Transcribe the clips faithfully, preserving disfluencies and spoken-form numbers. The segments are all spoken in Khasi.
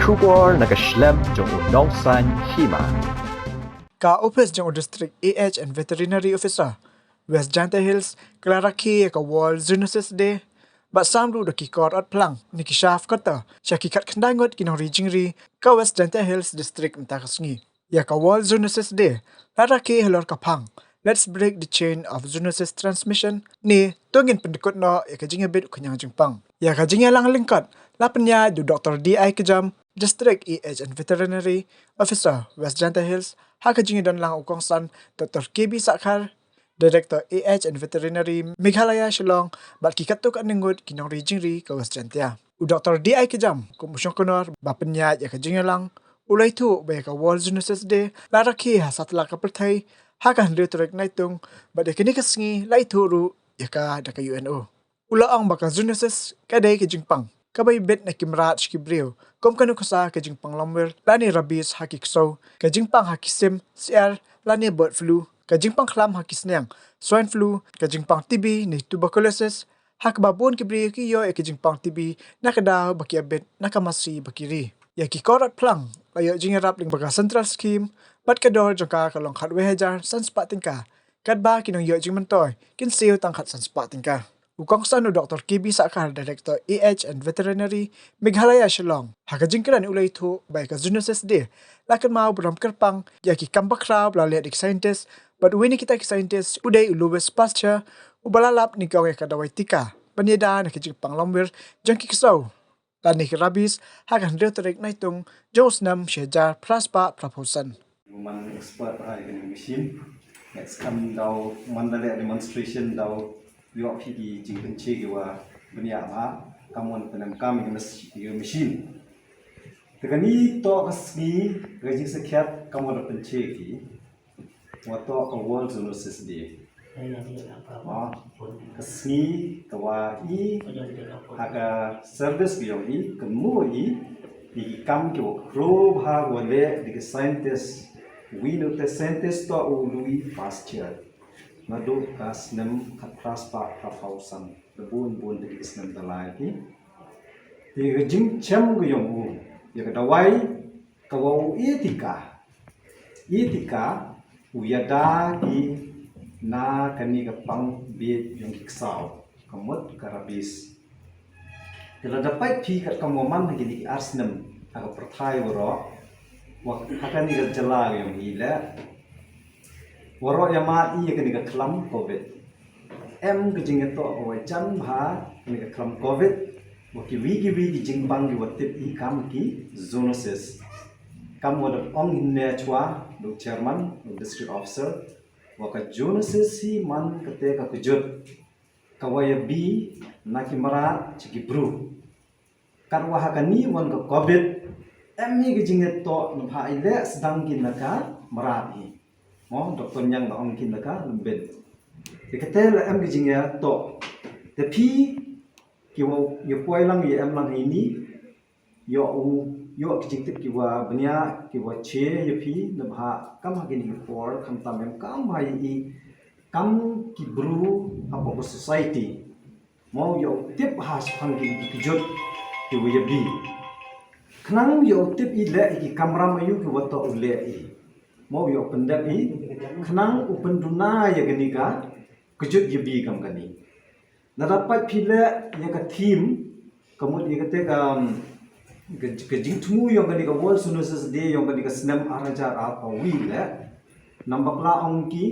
Khubor na ka shlem jong u nongsan hima. Ka ophis jong u District A H and Veterinary Officer West Jaintia Hills ka la rakhe ïa ka World Zoonosis Day bad sam ruh da ki kor ot phlang ne ki shaft cutter sha ki khatkhyndai ngut ki nongri jingri ka West Jaintia Hills District mynta ka sngi. Ïa ka World Zoonosis Day la rakhe halor ka phang Let's Break the Chain of Zoonosis Transmission ne To ngin pyndkut noh ïa ka jingïabit u khñiang jingpang. Ïa ka jingïalang lyngkot la pynïaid da u Doctor D I Kjam, District A H and Veterinary Officer West Jaintia Hills, ha ka jingïadon lang u kongsan Doctor K B Sahkhar, Director A H and Veterinary Meghalaya Shillong, bad ki katto katne ngut ki nongri jingri ka West Jaintia. U Doctor D I Kjam kum u shongkunor ba pynïaid ïa ka jingïalang u la ïathuh ba ïa ka World Zoonosis Day la rakhe ha satlak ka pyrthei ha ka hynriew tarik Naitung, bad ïa kane ka sngi la ïathuh ruh ïa ka da ka U N O. U la ong ba ka zoonosis ka dei ka jingpang kaba ïabit na ki mrad sha ki briew, kum ka nuksa ka jingpang longwir lane rabies ha ki ksew, ka jingpang ha ki sim syiar lane bird flu, ka jingpang khlam ha ki sniang, swine flu, ka jingpang T B ne tuberculosis, ha kaba bun ki briew ki ïoh ïa ka jingpang T B na ka daw ba ki ïabit na ka masi ba ki ri. Ïa ki kor ot phlang la ïoh jingïarap lyngba ka Central Scheme bad ka dor jong ka ka long khatwei hajar san spah tyngka, katba ki nongïoh jingmyntoi kin siew tang khatsan spah tyngka. U kongsan u Doctor K B Sahkhar, Director A H and Veterinary Meghalaya Shillong, ha ka jingkren u la ïathuh ba ïa ka Zoonosis Day la kynmaw burom kyrpang ïa ki kam bakhraw ba la leh da ki scientist, bad uwei na kita ki scientist u dei u Louis Pasteur, uba la lap nyngkong ïa ka dawai tika ban ïada na ka jingpang longwir jong ki ksew lane ka rabies ha ka hynriew tarik Naitung jong u snem shi hajar phra spah phraphew san. Man expert ha ïa kane ka machine. Next kam daw man da leh demonstration daw ïoh phi ki jingpynche ki wa bniah bha kam wan pynemkam ïa ka mas-, ïa ka machine. Te kane toh ka sngi ka jingsakhiat kam wan da pynche ki. Wa toh ka World Zoonosis Day. Ah, ka sngi ka wa i ha ka service ka yong i, ka mu i, i ki kam ki wa kro bha wa leh di ka scientist. Wi no te scientist toh u Louis Pasteur. Naduh ka snem khatphra spah phraphew san. Da bun bun te ki snem da lai ki. Te ka jingchem ka yong u ïa ka dawai ka wa u i tika. I tika u ïada ki na kane ka pang bieit yong ki ksaw, ka mut ka rabies. Te lada peit phi katkam wa man ha kine ki ar snem ha ka pyrthai waroh, wa ha kane ka jylla ka yong i leh, waroh ïa mad i ïa kane ka khlam covid. Em ka jingïatoh ka wa jan bha kane ka khlam covid. Wa kiwi kiwi ki jingpang ki wa tip i kam ki zoonosis. Kam wa da ong hynne chwa da u chairman, da u district officer, wa ka zoonosis hi man kata ka kjut ka wa ïa bi na ki mrad cha ki bru. Katwa ha kani wan ka covid, em hi ka jingïatoh nabha i leh sdang ki na ka mrad hi. Mo, Doctor Ñiang la ong ki na ka lum bin. Te kata la em ka jingïatoh. Te phi ki wa ïa poi lang ïa em lang ha ini, ïoh u, ïoh ki jingtip ki wa bniah, ki wa che ïa phi nabha kam ha kini ki por, khamtam em kam ha i, kam ki bru hapoh ka society. Mo, ïoh tip ha shaphang ki, ki kjut ki wa ïa bi. Khnang ïoh tip i leh i ki kamram aïu ki wa toh u leh i. Mo, ïoh pyndep i khnang u pynduna ïa kani ka kjut ïa bi kam kani. Lada peit phi leh ïa ka theme, ka mut ïa kata ka, um, ka, ka jingthmu yong kani ka World Zoonosis Day yong kani ka snem ar hajar arphew wi leh. Namba pla ong ki,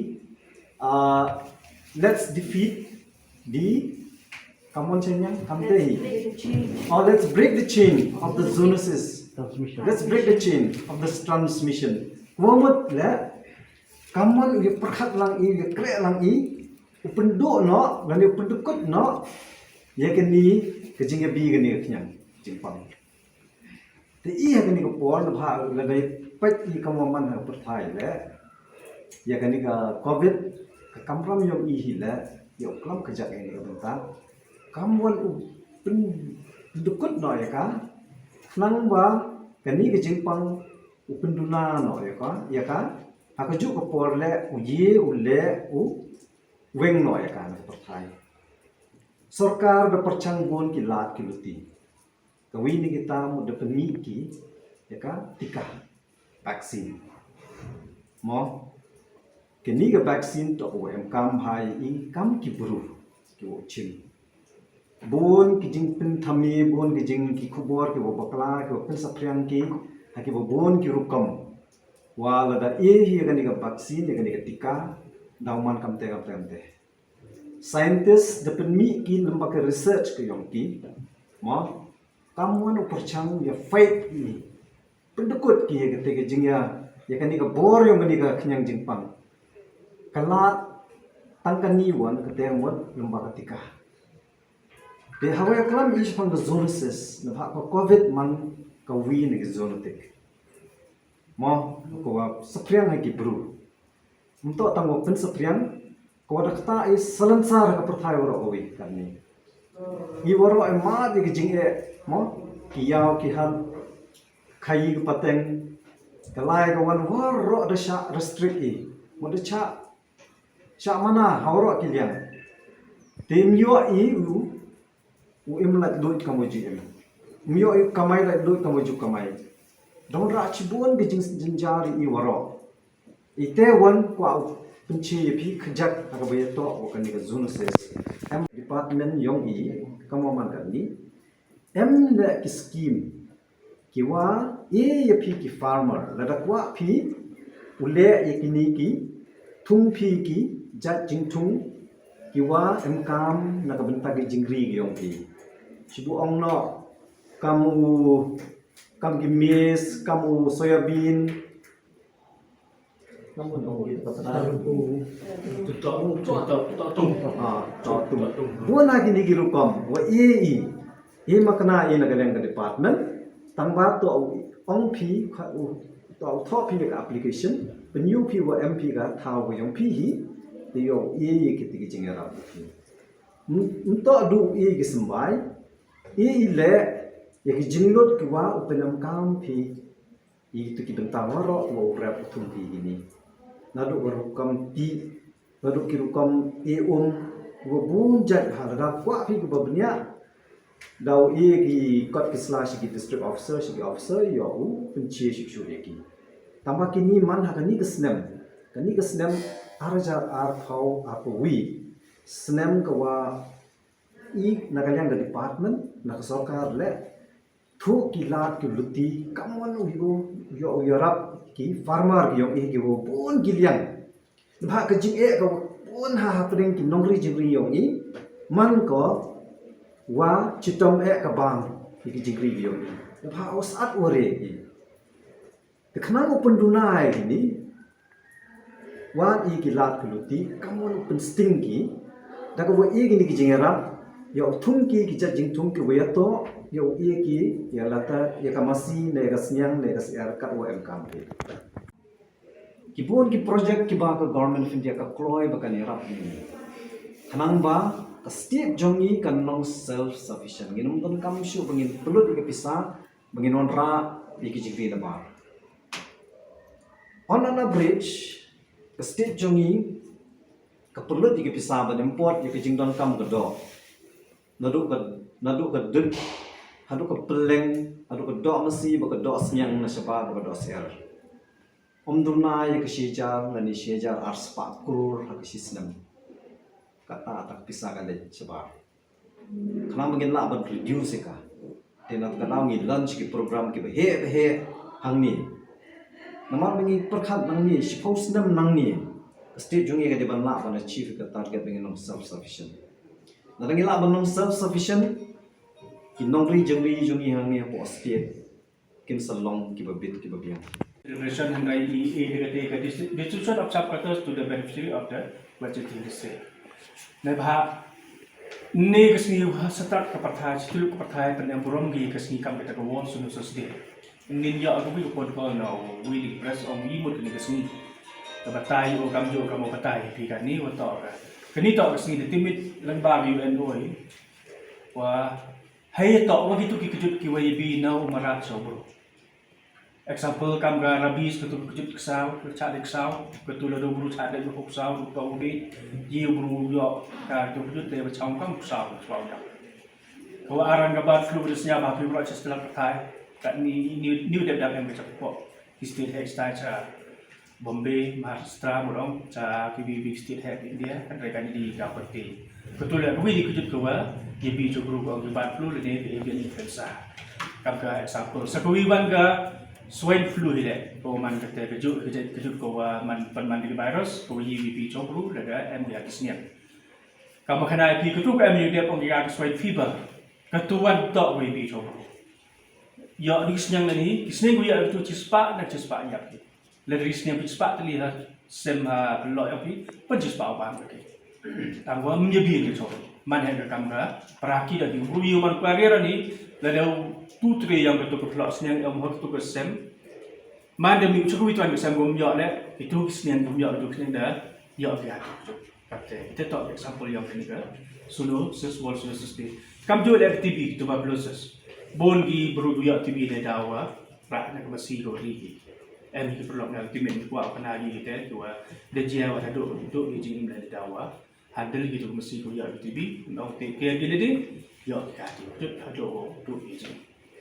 uh, let's defeat the, come on, Chenya, come te hi. Let's break the chain. Oh, let's break the chain of the zoonosis. Transmission. Let's break the chain of this transmission. Ka mut leh, kam wan u ïa pyrkhat lang i, u ïa kreh lang i, u pynduh noh, lane u pyndukut noh ïa kani ka jingïabi kani ka khñiang jingpang. Te i ha kani ka por nabha lada peit i kam wa man ha pyrthai leh, ïa kani ka covid, ka kamram yong i hi leh, ïa u klam kjat ïa kani ka bynta, kam wan u pyn-, pyndukut noh ïa ka, khnang ba kani ka jingpang u pynduna noh ïa ka, ïa ka, ha kajuh ka por leh u ïa u leh u weng noh ïa ka na ka pyrthai. Sorkar da pyrchang bun ki lad ki luti. Kawi na kita mut da pynmih ki, ïa ka tika, vaccine. Mo, kane ka vaccine to u em kam bha ïa i kam ki bru ki u chim. Bun ki jingpynthame, bun ki jing ki khubor ki wa bakla, ki wa pynsaphriang ki ha ki wa bun ki rukom. Wa lada e hi ïa kane ka vaccine, ïa kane ka tika, daw man kamte kamte kamte. Scientist da pynmih ki lem bad ka research ka yong ki. Mo, kam wan u pyrchang ïa fight ni. Pyndykut ki ïa kate ka jingïa, ïa kane ka bor yong kane ka khñiang jingpang. Ka lad tang kane wan kate mut lem bad ka tika. Te hawa ïa klam i shipang ka zoonosis, na bha ka covid man ka wi na ka zoonotic. Mo, ka wa saphriang ha ki bru. Mto tang wa pynsaphriang, ka wa da kata i salonsar ka pyrthai waroh ka wi katni. I waroh i mad i ka jingeh, mo, ki yaw ki han, khaii ka pateng, ka lai ka wan waroh da shah restrict i, mo da shah, shah mana ha waroh ki liang. Te ym ïoh i u, u im lait luid kam wa ju im. Ym ïoh i u kamai lait luid kam wa ju kamai. Don rah chibun ka jing, jingjar i waroh. Ite wan kwah u pynche ïa phi kjat ha kaba ïatoh wa kane ka zoonosis. Em department yong i, kam wa man kani. Em leh ki scheme ki wa e ïa phi ki farmer, lada kwah phi u leh ïa kini ki thung phi ki jait jingthung ki wa em kam na ka bynta ki jingri ki yong phi. Shibu ong noh kam u, kam ki maize, kam u soyabean, Tutok, tutok, tutok tung. Ah, tutok tung. Bun ha kini ki rukom wa e i. E ma kane i na ka liang ka department. Tang ba to ong phi ka u, to thoh phi ka application. Pynïoh phi wa em phi ka thaw ka yong phi hi. Te ïoh e i kiti ki jingïarap phi. Mto du e i ki symbai. E i leh ïa ki jinglut ki wa u pynem kam phi. Ïa kitu ki bynta waroh wa u rep u thung phi kini. Naduh ka rukom tih, naduh ki rukom e um, wa bun jait ha lada kwah phi kiba bniah. Da u e ki kot ki sla sha ki district officer, sha ki officer, ïoh u pynche shuh shuh ïa ki. Tang ba kini man ha kani ka snem, kani ka snem ar hajar arphew arphew wi. Snem ka wa i na ka liang ka department, na ka sorkar leh, thuh ki lad ki luti, kam wan u ïoh, ïoh, ïoh ïarap ki farmer ki yong i ki wa bun ki liang. Bha ka jingeh ka wa bun ha hapdeng ki nongri jingri yong i, man ko wa chitom eh ka bam ki jingri ki yong i. Bha u sat wa re i. Te khnang u pynduna ïa kini, wan i ki lad ki luti, kam wan u pynsting ki, da ka wa i kini ki jingïarap, ïa u thung ki, ki jait jingthung ki wa ïatoh, ïa u i ki, ïa lata, ïa ka masi, ne ka sniang, ne ka syiar, kat wa em kam ki. Ki bun ki project kiba ka Government of India ka kloi ba kan ïarap ïa ngi. Khnang ba, ka state jong ngi kan long self sufficient. Ngin ym donkam shuh ba ngin pynlut ïa ka pisa, ba ngin wanrah ïa ki jingri na bar. On an average, ka state jong ngi, ka pynlut ïa ka pisa ban import ïa ka jingdonkam ka doh. Naduh ka, naduh ka dud, haduh ka pylleng, haduh ka doh masi, bad ka doh sniang na shabar, bad ka doh syiar. Ym duna ïa ka shi hajar, lane shi hajar ar spah klur, ha ka shi snem. Kata, kata ka pisa ka leit shabar. Khnang ba ngin lah ban reduce ïa ka. Te na ka daw ngi launch ki program kiba heh ba heh hangne. Namar ba ngi pyrkhat nangne, shiphew snem nangne, ka state jong ngi ka dei ban lah ban achieve ka target ba ngin long self sufficient. Lada ngi lah ban long self sufficient, ki nongri jingri jong ngi hangne hapoh state kin sa long kiba bit kiba biang. Celebration hynrei i, i, i, i, i, distribution of sub quotas to the beneficiary of the budgeting district. Neibhah ne ka sngi ha start ka pyrthai, shi tylli ka pyrthai, pyndem burom ki ka sngi kam kita ka World Zoonosis Day. Ngin ïa adu ka protocol na u Willy Press ong i mut kane ka sngi. Ka batai o kam jo kam o batai phi kane wa to ka. Kane to ka sngi da timit lang ba U N O i. Wa Hei to, wa kitu ki kjut ki wa i bi na u marat sa u bru. Example, kam ka rabies, katu kjut ksaw, chah dei ksaw, katu lado bru chah dei bru ksaw, to u dei, ji u bru yo, ka tu kjut dei ba chong kam ksaw, ksaw da. Ka wa arang ka bat flu da snya ba pi bru chah stelak thai. Katni ni ni dep dep em ka chapoh ki state head state cha Bombay, Maharashtra, murong cha ki bi bi state head India, kan reka ni di ka pati. Betul ya, kami di kejut kawa, ki bi chukru ko ki bat flu le ni ki avian influenza. Kam ka example, sa kawi ban ka swine flu hi le, ko man kata kejut kejut kejut kawa man pan man di virus, kawi bi bi chukru le ga em dia kisnian. Kam khana pi ketu ka em yu dep ong ya ka swine fever. Ketu wan tok wi bi chong. Yo di snyang ni, snyang wi ya tu chispa na chispa ya pi. Le di snyang chispa tali ha sem ha lo ya pi, pen chispa wan ke. Tang wa mye bi ni chong. Man he ka kam ka, para ki da di ru yu man kwa re ni, le da tu tre yang ketu ke lo snyang em ho tu ke sem. Man da mi chu wi tuan ke sem gom yo le, itu snyang gom yo tu snyang da, yo ya tu. Kate, ite tok example yang kani ka. Zoonosis, world zoonosis di. Kam ju le T B, tuberculosis. Bon gi bru du ya T B le dawa. Ra na ka masi ko ri gi. Em ki perlok na ki men kwa kana gi te, tuwa. De jia wa du du gi jing le dawa. Handle gi tu masi ko ya T B. No te ke gi le di. Yo ka ti. Tut ha du du gi jing.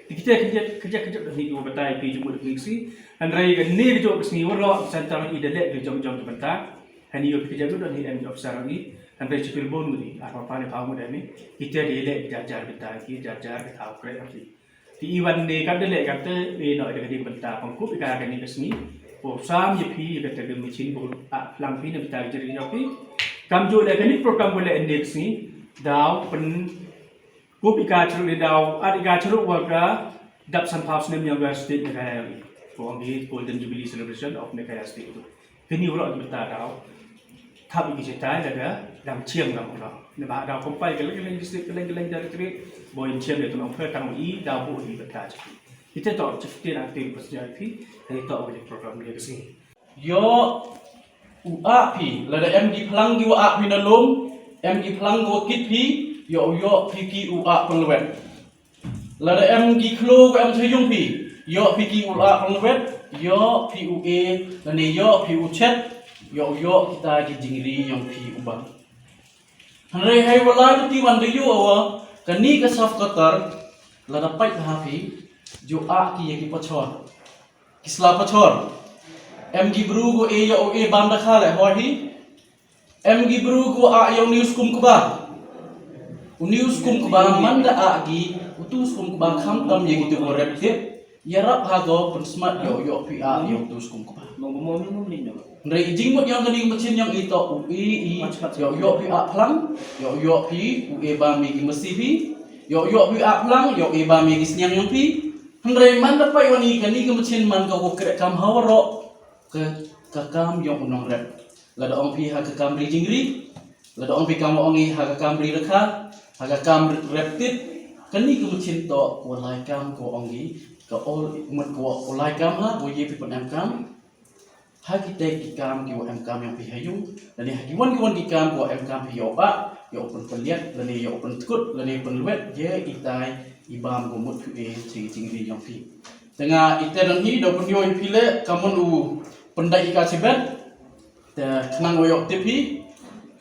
Kita kerja kerja kerja ni ko batai pi jumut ni si. Hynrei ka ni ka jok sngi waroh center i da leh ka jong jong ka bynta. Hani yo kerja tu ni em jok sar ni. Hynrei chipil bon ni. Apa apa ni pau ni. Kita di leh jar jar bynta ki jar jar ka tau kre ki. Ti iwan ni kan da leh kan te e no da ka di bynta pangkup ka ka ni ka sngi. Ko sam ye pi ka te ka machine ko a lang pi na bynta jeri yo pi. Kam jo leh ka ni program ko leh ni sngi. Dau pen Kup ika chru ni dau, at ika chru wa ka dap san pau snem yong ka state Meghalaya. Ko ang di Golden Jubilee Celebration of Meghalaya State tu. Kini urok di beta dau. Thap iki chetai da da dang chiam ngam urok. Ne ba dau kompai ke leng leng district ke leng leng dari tri. Boy chiam ya tu nong phe tang i dau bu di beta chiki. Ite to chifti na tim pas jai phi. Ite to wa program dia kesi. Yo u ah phi, lada em ki phlang ki wa ah phi na lum, em ki phlang ki wa kit phi, yo u yo phi ki u ah pynlwet. Lada em ki khlo ko em cha yung phi, yo phi ki u ah pynlwet, yo phi u e, lane yo phi u chet, yo u yo kita ki jingri yong phi u bang. Hynrei hai wa lai tu ti wan da yo awa, kani ka saf katar, lada pait ha phi, jo ah ki ya ki pachor. Ki sla pachor. Em ki bru ko e ya o e bam da kha le hoi hi. Em ki bru ko a yong news kum kba. U news kum kba man da a ki u tu skum kba kham tam ya ki tu ko rep tip. Ya rap ha ko pen smat yo yo pi a yong tu skum kba. Hynrei i jingmut yong kani machin yong i to u e i yo yo pi a phlang yo yo pi u e bam ya ki masi pi yo yo pi a phlang yo e bam ya ki sniang yong pi. Hynrei man da pai wani kani ka machin man ka ko krek kam ha waroh ka ka kam yong u nongrep. Lada ong phi ha ka kam ri jingri, lada ong phi kam ong i ha ka kam ri rakha, ha ka kam rep tit, kani ka machin to ko lai kam ko ong i ka ol mut ko ko lai kam ha ko ye phi pynam kam. Ha ki te ki kam ki wa em kam yong phi ha yung, lane ha ki wan ki wan ki kam ko em kam phi yo ba yo pyn pynliat lane yo pyn tkut lane pyn lwet ye i tai i bam ko mut phi e chi jingri yong phi. Tanga i te dang hi do pun yo i phi le kamun u pyndai i ka chibet. Te khnang wa yo tip hi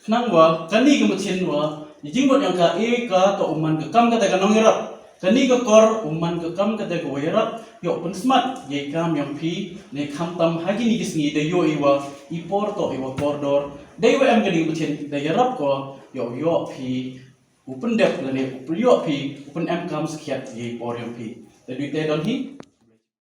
khnang wa kani ka machin wa i jingmut yong ka e ka to u man ka kam ka te ka nong yarap. Kani ka kor u man ka kam ka te ka wa yarap yo pynsmat ye kam yong phi ne kham tam ha kini ki sngi da yo i wa i por to i wa por dor. Dei wa em kani ka machin da yarap ko yo yo phi u pyndep lane u pynyoh phi u pynem kam skhiat ye por yong phi. Te dui te don hi